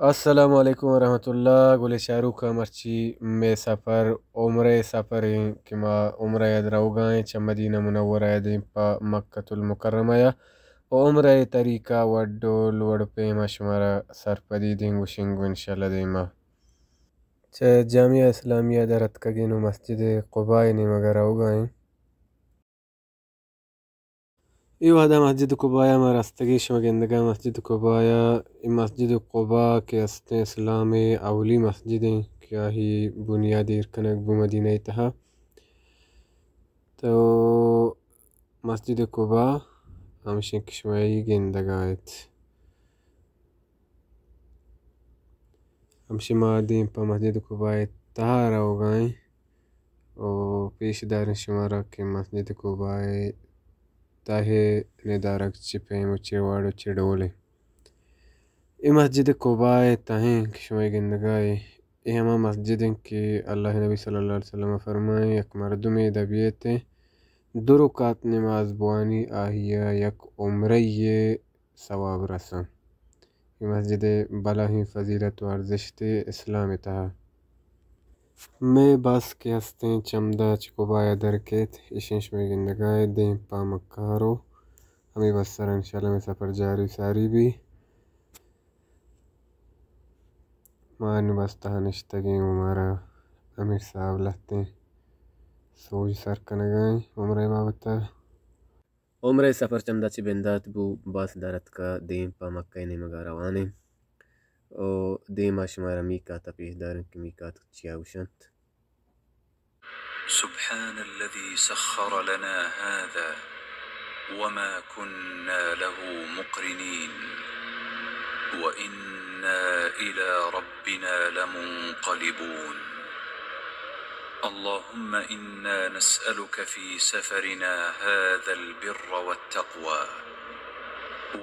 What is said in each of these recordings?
السلام علیکم ورحمۃ اللہ۔ گلیں چاروکاں، مرچی مئے سفر عمرہ ءِ سفر ایں کہ ما عمرہ ءَ روگا ایں چہ مدینہ منورہ ءَ دیم پہ مکۃ المکرمہ ءَ۔ و عمرہ ءِ طریقہ، وڑ ڈول، وڑ پیم ءَ شمارا سرپدی دیں گوشیں گوں انشاءاللہ دیما۔ چہ جامعہ اسلامیہ در اتکگیں و مسجد قباء ءِ نیمگا روگا ایں۔ اے وہدا مسجد قباء ءَ ما رستگیں، شما گندگا مسجد قباء ءَ، اے مسجد قباء کہ استیں اسلام ءِ اولی مسجد ایں کہ آہی بنیاد ایر کنگ بو مدینہ ءِ تہا۔ تو مسجد قباء ہمشیں کہ شما اے گندگا ات۔ ہمشی ما دیم پہ مسجد قباء ءِ تہا روگا ایں و پیش داریں شمارا کہ مسجد قباء ءِ تہ ءِ ندارگ چہ پیم و چہ وڑ و چہ ڈول ایں۔ اے مسجد قباء ءِ تہ ایں کہ شما گندگا اے، اے ہما مسجد ایں کہ اللہ ءِ نبی صلی اللہ علیہ وسلم فرمائیں، یک مردمے ادا بیت ایں، دو رکعت نماز بوانی، آہیا یک عمرہ ءِ ثواب رساں۔ اے مسجد ءِ بلاہیں فضیلت و ارزشتے اسلام ءِ تہا۔ مئے بس کہ ہستیں چمدا چہ قباء ءَ در کیت، ایشیں شمئے گندگا اے دیم پہ مکہ ءَ رو۔ ہمے بس سرا انشاءاللہ مئے سفر جاری ساری بی۔ ما نوں بس تہا نشتگیں و مارا امیر صاحب لہتیں سوج سر کنگا ایں عمرہ ءِ بابت ءَ۔ عمرہ ءِ سفر چمدا چہ بندات بو، بس در اتکا دیم پہ مکہ ءِ نیمگا روان ایں۔ و دیما شمارا میقات ءَ پیش داریں کہ میقات چیا گوشنت۔ سبحان الذي سخر لنا هذا وما كنا له مقرنين وإنا إلى ربنا لمنقلبون. اللهم إنا نسألك في سفرنا هذا البر والتقوى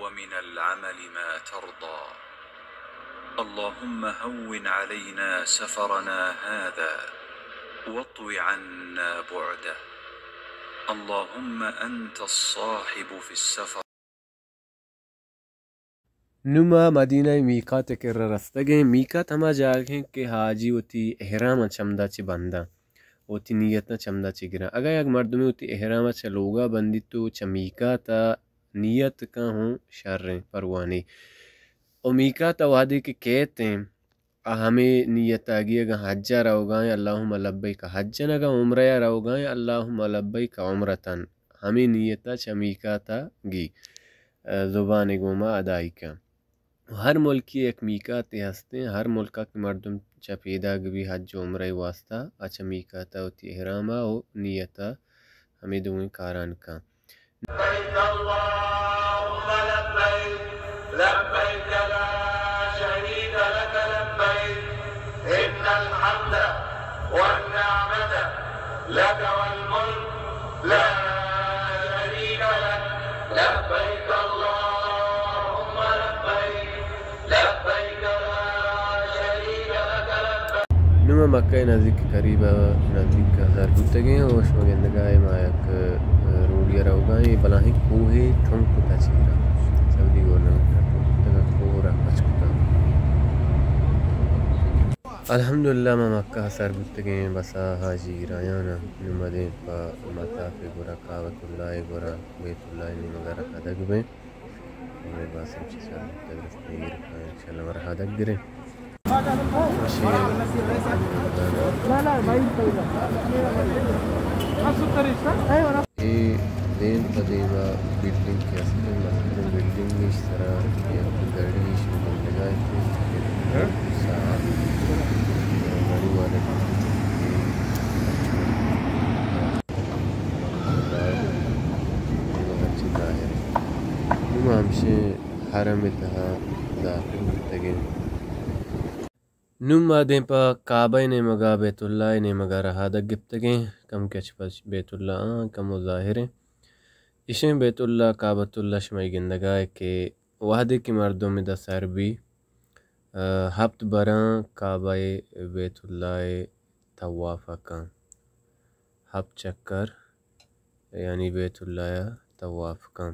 ومن العمل ما ترضى. اللهم هون علينا سفرنا هذا واطو عنا بعده. اللهم أنت الصاحب في السفر. نوں ما مدینہ ءِ میقات ءِ کرا رستگیں۔ میقات ہما جاگہ ایں کہ حاجی وتی احراماں چمدا چہ بنداں، وتی نیتاں چمدا چہ گراں۔ اگاں یک مردمے وتی احراماں چہ لوگا بندیت و چہ میقات ءَ نیت کن ہوں شریں، پرواہ نی۔ و میقات ءَ وہدے کہ کیت ایں، آ ہمے نیت ءَ گی اگاں حج ءَ روگا ایں، اللہم لبیک حجا، اگاں عمرہ ءَ روگا ایں، اللہم لبیک عمرتن، ہمے نیت ءَ چہ میقات ءَ گی، ءَ، زبان ءِ گوما ادائی کن۔ ہر ملکے یک میقاتے ہستیں، ہر ملکا کہ مردم چہ پیداگ بی حج و عمرہ ءِ واسطہ، آ چہ میقات ءَ وتی احرام ءَ و نیت ءَ ہمے دوئیں کاران کن۔ لبيك اللهم لبيك، لبيك لا شريك لك لبيك، إن الحمد والنعمة لك والملك لا شريك لك، لبيك اللهم لبيك، لبيك لا شريك لك لبيك. نوں ما مکہ ءِ نزیک، قریب ءَ نزیک ءَ سر بوتگیں و شما گندگا اے ما یک، ءَ، روڈی ءَ روگا ایں، بلاہیں کوہے ٹنک کتا چیرا، سعودی گورنمنٹ ءَ ٹنک کتگ ءَ کوہ را پچ کتا۔ الحمدللہ ما مکہ ءَ سر بوتگیں، بس ءَ حاجی رایان ءَ نوں ما دیم پہ مطاف ءِ گورا، کعبۃ اللہ ءِ گورا، بیت اللہ ءِ نیمگ ءَ رہادگ بیں۔ ہمے باز ہمچی سر بوتگ، رستگیں ایر کاں، انشاءاللہ ما رہادگ گریں۔ اے دیم پہ دیما بلڈنگ کہ ہستیں، مستریں بلڈنگ، ایش سرا یک گاڑی ایش گندگا کہ ساعت گاڑی والے دیما ہرچی ظاہر۔ نوں ما ہمشیں حرم ءِ تہا داخل بوتگیں۔ نوں ما دیم پہ کعبہ ءِ نیمگا، بیت اللہ ءِ نیمگا رہادگ گپتگیں۔ کم کچ پچ بیت اللہ آں، کمو ظاہریں۔ ایشیں بیت اللہ، کعبۃ اللہ شمئے گندگا اے کہ وہدے کہ مردم ادا سر بی، ءَ، ہپت براں کعبہ ءِ بیت اللہ ءِ طواف ءَ کن۔ ہپت چکر یعنی بیت اللہ ءَ طواف کن۔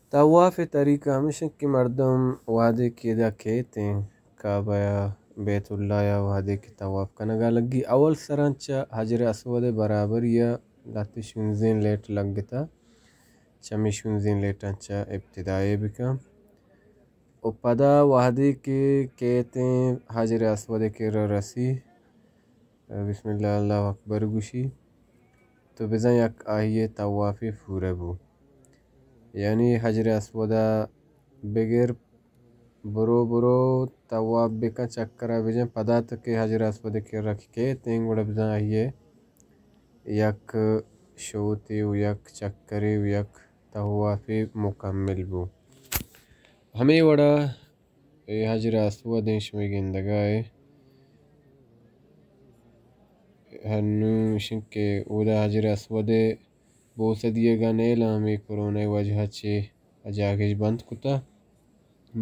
طواف ءِ طریقہ ہمیش انت کہ مردم وہدے کہ ادا کیت انت، کعبہ ءَ، بیت اللہ ءَ وہدے کہ طواف کنگ ءَ لگی، اول سراں چہ حجر اسود ءِ برابری ءَ لہتے شونزیں لیٹ لگتہ، چمی شونزیں لیٹاں چہ ابتدائی بکن۔ و پدا وہدے کہ کیت انت حجر اسود ءِ کرا رسی، بسم اللہ، اللہ اکبر گوشی، تو بزاں یک آئی ءِ طوافے پورہ بو۔ یعنی حجر اسود ءَ بگر برو برو طواف بکن، چکر ءَ بجن، پدا تو کہ حجر اسود ءِ کرا کہ کیت انت، گڑا بزاں آئی ءِ یک شوتے و یک چکرے و یک طوافے مکمل بو۔ ہمے وڑا اے حجر اسود انت، شمئے گندگا اے۔ ہنو اشن کہ اودا حجر اسود ءِ بوسہ دیگا نیلاں، ہمے کرونا ءِ وجہ چہ آ جاگہ اش بند کتہ،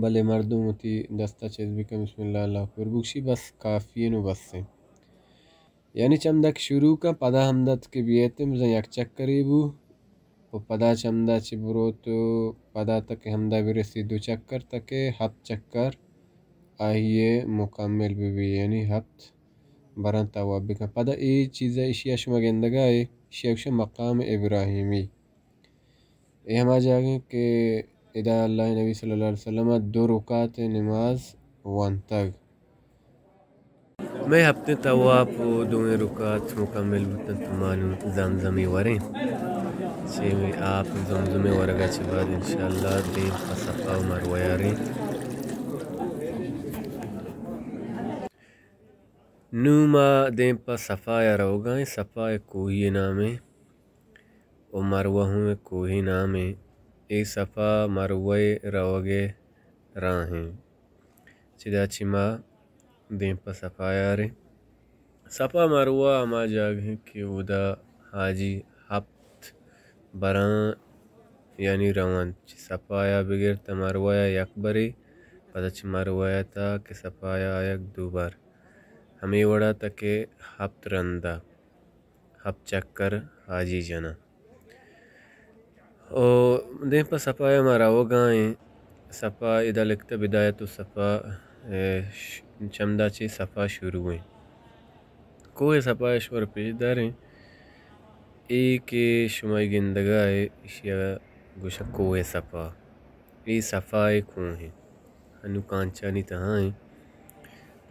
بلے مردم وتی دستا چست بکن، بسم اللہ، اللہ اکبر بگشی، بس کافی انت و بس انت۔ یعنی چمدا کہ شروع کن، پدا ہمدا کہ بیت، بزاں یک چکرے بو، و پدا چمدا چہ بروت و پدا تک ہمدا برسی دو چکر، تک ہپت چکر آئی ءِ مکمل بہ بی، یعنی ہپت براں طواف بکن۔ پدا اے چیزا اشیا شما گندگا اے، اشیا گوشن مقام ابراہیمی۔ اے ہما جاگہ انت کہ ادا اللہ ءِ نبی صلی اللہ علیہ وسلم ءَ دو رکعت نماز وانتگ۔ مئے ہپتیں طواف و دوئیں رکعت مکمل بوتنت، ما نوں زمزمے وریں۔ چہ آپ زمزمے ورگا چہ بعد انشاءاللہ دیم پہ صفا و مروہ ءَ ریں۔ نوں ما دیم پہ صفا ءَ روگا ایں۔ صفا یک کوہی نامے و مروہ ہوں یک کوہی نامے۔ اے صفا مروہ ءَ روگ ءِ راہ انت۔ چدا چہ ما دیم پہ صفا ءَ ریں۔ صفا مروہ ہما جاگہ انت کہ اودا حاجی ہپت براں یعنی رونت۔ چہ صفا ءَ بگر تا مروہ ءَ یک برے، پدا چہ مروہ ءَ تا کہ صفا ءَ آیگ دو بر۔ ہمے وڑا تا کہ ہپت رندا، ہپت چکر حاجی جناں۔ او دیم پہ صفا ءَ ما روگا ایں۔ صفا ادا لکھتا بدایت الصفا، اے، ش-، چمدا چہ صفا شروع انت۔ کوہ صفا ءَ شمارا پیش داریں۔ اے کہ شما گندگا اے، اشیا گوشاں کوہ صفا۔ اے صفا ءِ کوہ انت۔ ہنو کانچانی تہا انت۔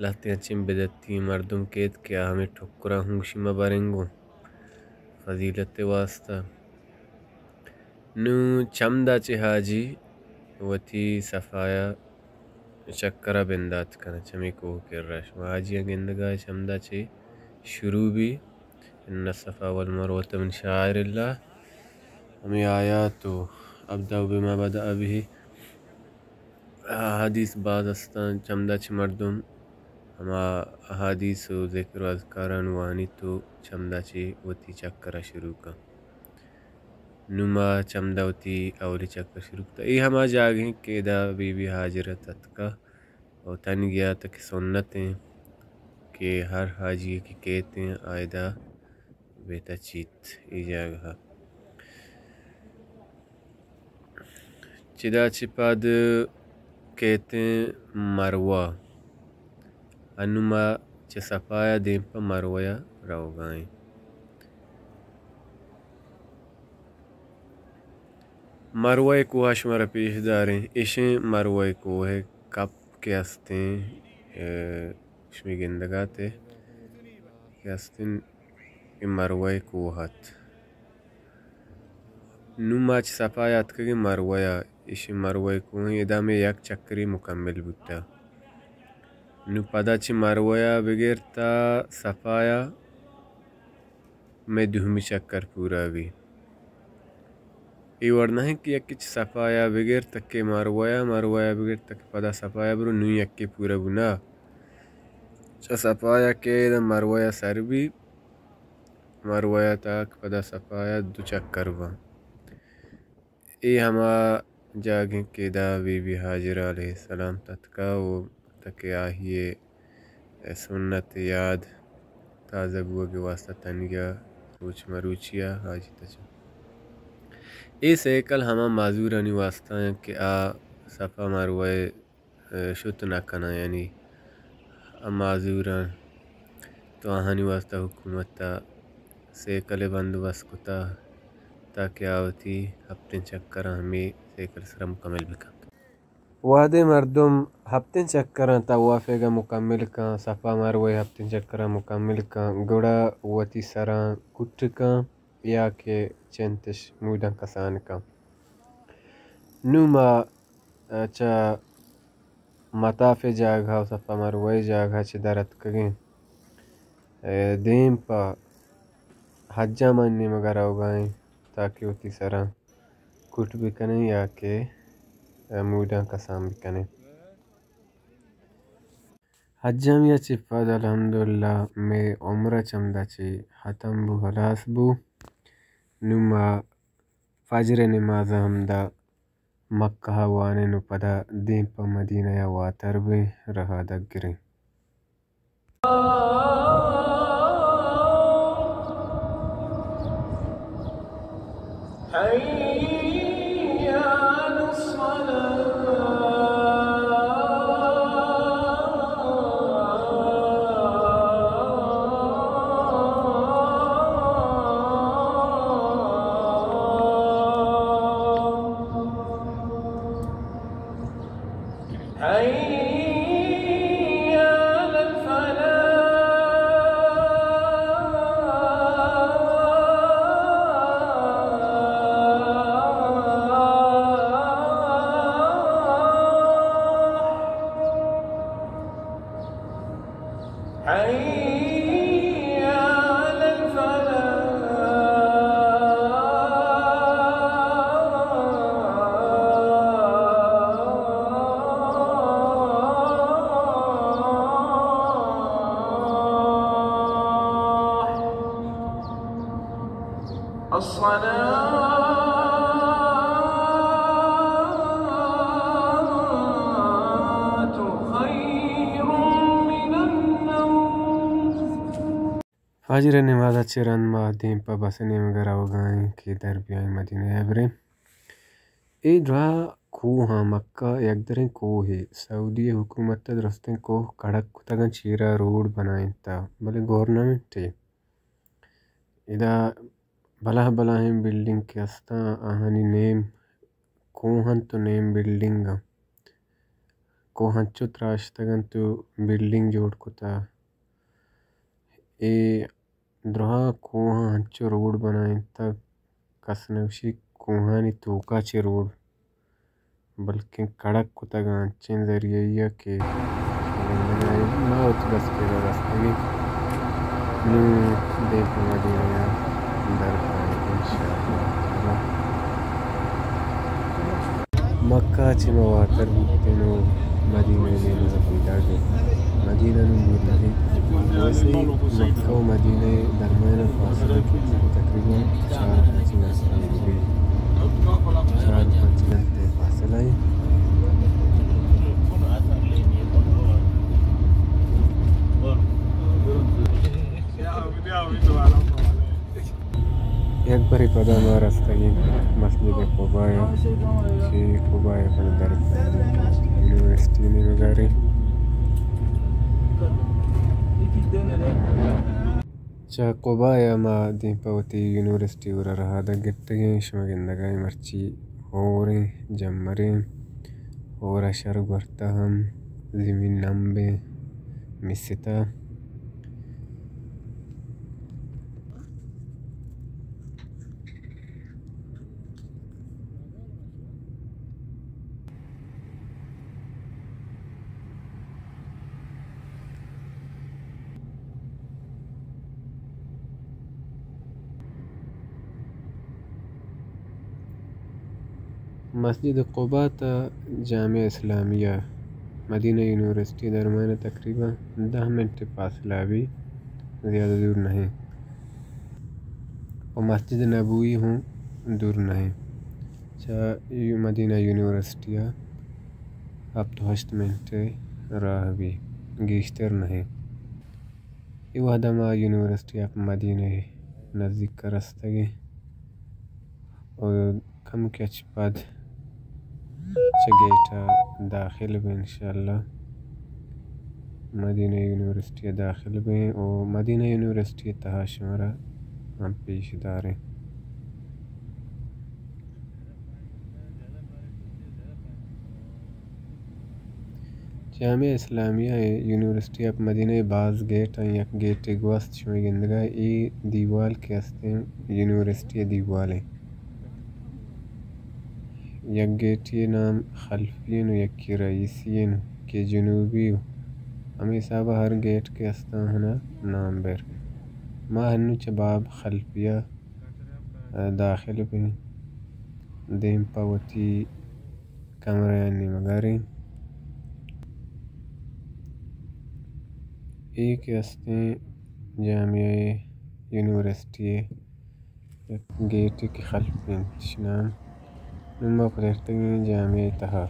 لہتے انچیں بدعتی مردم کیت کہ آ ہمے ٹکراں ہوں گوشی ما بریں گوں فضیلت ءِ واسطہ۔ نوں چمدا چہ حاجی وتی صفا ءَ چکر ءَ بندات کناں چمے کوہ کرا۔ شما حاجیاں گندگا اے چمدا چہ شروع بی، ان الصفا والمروة من شعائر اللہ۔ ہمے آیات و ابدأ بما بدأ به۔ احادیث باز استاں، چمدا چہ مردم ہما احادیث و ذکر و اذکاران وانیت و چمدا چہ وتی چکر ءَ شروع کن۔ نوں ما چمدا وتی اولی چکر شروع کتا۔ اے ہما جاگہ انت کہ ادا بی بی ہاجرہ تتکا و تنگی آتک سنت انت کہ ہر حاجی کہ کیت انت آ ادا بیتا چیت اے جاگہ ءَ۔ چدا چہ پد کیتیں مروہ۔ انوں ما چہ صفا ءَ دیم پہ مروہ ءَ روگا ایں۔ مروہ ءِ کوہ ءَ شمارا پیش داریں۔ ایشیں مروہ ءِ کوہ ءِ کپ کہ استیں، اے، شمے گندگ ءَ ات کہ استیں اے مروہ ءِ کوہ ات۔ نوں ما چہ صفا ءَ اتکگیں مروہ ءَ، ایشی مروہ ءِ کوہ ایں، ادا مئے یک چکرے مکمل بوتہ۔ نوں پدا چہ مروہ ءَ بگر تا صفا ءَ مئے دومی چکر پورا بی۔ اے وڑ نہ انت کہ یکے چہ صفا ءَ بگر تکے مروہ ءَ، مروہ ءَ بگر تکے پدا صفا ءَ برو، نوں یکے پورا بو، نہ۔ چہ صفا ءَ کہ ادا مروہ ءَ سر بی، مروہ ءَ تاک پدا صفا ءَ دو چکر باں۔ اے ہما جاگہ انت کہ ادا بی بی ہاجرہ علیہ السلام تتکا و تکے آہی ءِ سنت یاد تازہ بوگ ءِ واسطہ تنیگا روچ مروچی ءَ حاجی تچا۔ اے سائیکل ہما معذورانی واسطہ انت کہ آ صفا مروہ ءَ شت نہ کناں، یعنی آ معذوراں، تو آہانی واسطہ حکومت ءَ سائیکل ءِ بندوبست کتا تاکہ آ وتی ہپتیں چکراں ہمے سائیکل سرا مکمل بکن۔ وہدے مردم ہپتیں چکراں طواف ءَ مکمل کن، صفا مروہ ءِ ہپتیں چکراں مکمل کن، گڑا وتی سراں کٹ کن یا کہ چنتش موداں کسان کن۔ نوں ما، ءَ، چہ مطاف ءِ جاگہ ءَ، صفا مروہ ءِ جاگہ ءَ چہ در اتکگیں، ءَ، دیم پہ حجامانی نیمگ ءَ روگا ایں تاکہ وتی سراں کٹ بکنیں یا کہ، ءَ، موداں کسان بکنیں۔ حجامی ءَ چہ پد الحمدللہ مئے عمرہ چمدا چہ ختم بو، ہلاس بو۔ نوں ما فجر ءِ نماز ءَ ہمدا مکہ ءَ وانیں و پدا دیم پہ مدینہ ءَ واتر بیں، رہادگ گریں۔ حي على الصلاة. حي على الفلاح. حي على الفلاح. الصلاة خير من النوم. فجر ءِ نماز ءَ چہ رند ما دیم پہ بس ءِ نیمگ ءَ روگا ایں کہ در بیائیں مدینہ ءَ بریں۔ اے دراہ کوہاں، مکہ یک دریں کوہے، سعودی حکومت ءَ درستیں کوہ کڑک کتگاں، چیرا روڈ بنائینتا، بلے گورنمنٹ ءِ ادا بلاہ بلاہیں بلڈنگ کہ استاں، آہانی نیم کوہ انت و نیم بلڈنگ انت۔ کوہ انچو تراشتگ انت و بلڈنگ جوڑ کتا۔ اے دراہ کوہاں انچو روڈ بنائینتگ، کس نہ گوشی کوہانی توکا چہ روڈ، بلکیں کڑک کتگ انچیں ذریعہ ءَ کہ ما وتی بس کہ رستگیں۔ نوں دیم پہ مدینہ ءَ در کائیں انشاءاللہ تعالی۔ مکہ ءَ چہ ما واتر بوتیں و مدینہ ءِ نیمگ ءَ پیداک ایں۔ مدینہ نوں دور نہ انت۔ ویسے مکہ و مدینہ ءِ درمیان ءَ فاصلہ تقریباً چار پنچ گھنٹہ بوت۔ چار پنچ گھنٹہ فاصلہ انت۔ یک برے پدا ما رستگیں مسجد قباء ءَ، چہ قباء ءَ پدا در یونیورسٹی ءِ نیمگ ءَ ریں۔ چہ قباء ءَ ما دیم پہ وتی یونیورسٹی ءِ گورا رہادگ گپتگیں۔ شما گندگا ایں مرچی ہوریں، جمریں، ہور ءَ شر گورتا ہم زمین نمبیں، مستا۔ مسجد قباء تا جامعہ اسلامیہ، مدینہ یونیورسٹی درمیان تقریباً دہ منٹ فاصلہ بی، زیادہ دور نہیں۔ و مسجد نبوی ہوں دور نہیں، چہ یو-، مدینہ یونیورسٹی ہفت ہشت منٹ راہ بی، گیشتر نہیں۔ اے وہدا ما یونیورسٹی آف مدینہ نزیک ءَ رستگ ایں ءُ کمکے چہ پد چہ گیٹ ءَ داخل بیں انشاءاللہ۔ مدینہ یونیورسٹی ءَ داخل بیں ءُ مدینہ یونیورسٹی ءِ تہا شمارا ہم پیش داریں۔ جامعہ اسلامیہ یونیورسٹی آف مدینہ ءِ باز گیٹ اَنت، یک گیٹے گوست شمئے گندگ ءَ، اے دیوال کہ استیں یونیورسٹی ءِ دیوال ایں۔ یک گیٹے نام خلفی ایں ءُ یکے رئیسی ایں کہ جنوبی ایں۔ ہمے حساب ءَ ہر گیٹ کہ استاں ہنا نام بر۔ ما ہنو چہ باب خلفیہ داخل بیں، دیم پہ وتی کمرہ ءَ نیمگ ءَ ریں۔ اے کہ استیں جامعہ یونیورسٹی ءِ یک گیٹے کہ خلفی ایں، اشی نام۔ نوں ما پترتگیں جامعہ ءِ تہا۔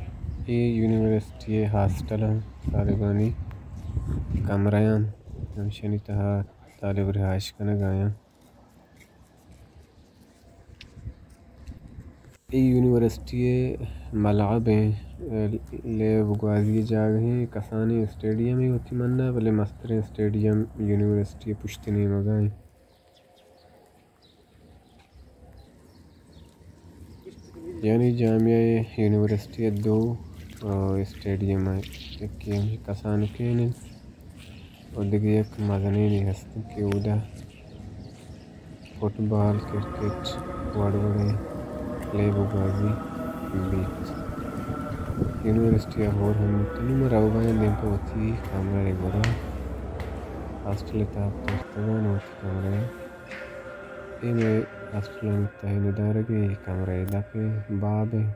اے یونیورسٹی ءِ ہاسٹل اَنت، طالبانی کمرہ اَنت، ہمشانی تہا طالب رہائش کنگ ءَ اَنت۔ اے یونیورسٹی ءِ ملعب ایں، لیب گوازی ءِ جاگہ ایں، کسانیں اسٹیڈیمے وتی من ءَ، بلے مستریں اسٹیڈیم یونیورسٹی ءِ پشت نیمگ ءَ ایں۔ یعنی جامعہ یونیورسٹی ءِ دو، آ، اسٹیڈیم ایں، یکے ہمے کسانکیں ایں ءُ دگہ یک مزنینے ہست کہ اودا فٹبال، کرکٹ، وڑ وڑیں لیب ءُ گوازی بیت۔ یونیورسٹی ءَ ہور ہم بیت۔ نوں ما روگ ءَ ایں دیم پہ وتی کمرہ ءِ گورا۔ ہاسٹل ءِ تہا پترتگ آں وتی کمرہ ءَ۔ اے مئے ہاسٹلانی تہ ءَ ندارگ ایں، اے کمرہ ءِ دپ ءَ باب ایں۔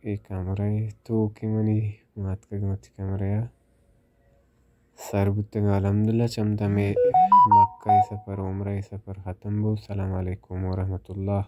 اے کمرہ ءِ توک ایں منی، ما اتکگ وتی کمرہ ءَ۔ سر بوتگ الحمدللہ، چمدا مئے مکہ ءِ سفر، عمرہ ءِ سفر ختم بوت۔ السلام علیکم ورحمۃ اللہ۔